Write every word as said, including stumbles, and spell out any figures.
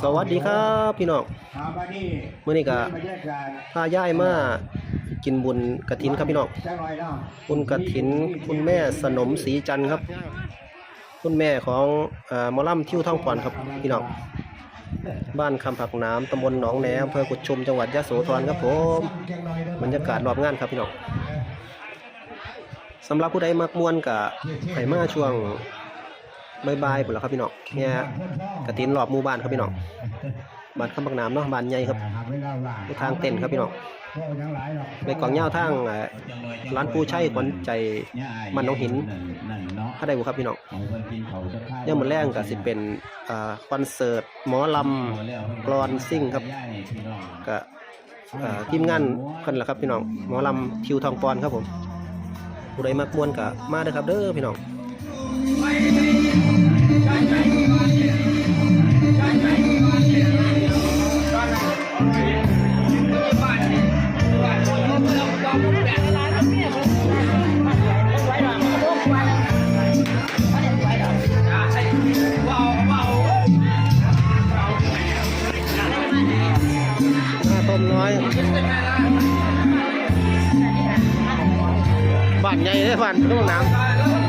สวัสดีครับพี่น้อง มื้อนี้ก็พายายมากินบุญกฐินครับพี่น้อง บุญกฐินคุณแม่สนมศรีจันทร์ครับ คุณแม่ของเอ่อหมอลำทิวทองปอนครับพี่น้อง บ้านคำผักหนาม ตำบลหนองแหน อำเภอกุดชุม จังหวัดยะโสธรครับผม บรรยากาศรอบงานครับพี่น้อง สำหรับผู้ใดมักม่วนก็ให้มาช่วงบ่ายๆ พุ่นล่ะครับพี่น้อง แห่กฐินรอบหมู่บ้านครับพี่น้อง บ้านคำผักหนามเนาะ บ้านใหญ่ครับ อยู่ทางเต็นท์ครับพี่น้อง ไปกองยาวทางเอ่อร้านปู่ชัยขวัญใจบ้านหนองหิน ถ้าได้บ่ครับพี่น้อง ยามมื้อแลงก็สิเป็นเอ่อคอนเสิร์ตหมอลำกลอนซิ่งครับ ก็ เอ่อทีมงานเพิ่นล่ะครับพี่น้อง หมอลำทิวทองปอนครับผม ผู้ใดมักม่วนก็มาเด้อครับเด้อพี่น้อง หน้าต้มน้อย บ้านใหญ่เด้อ บ้านทุ่งน้ำ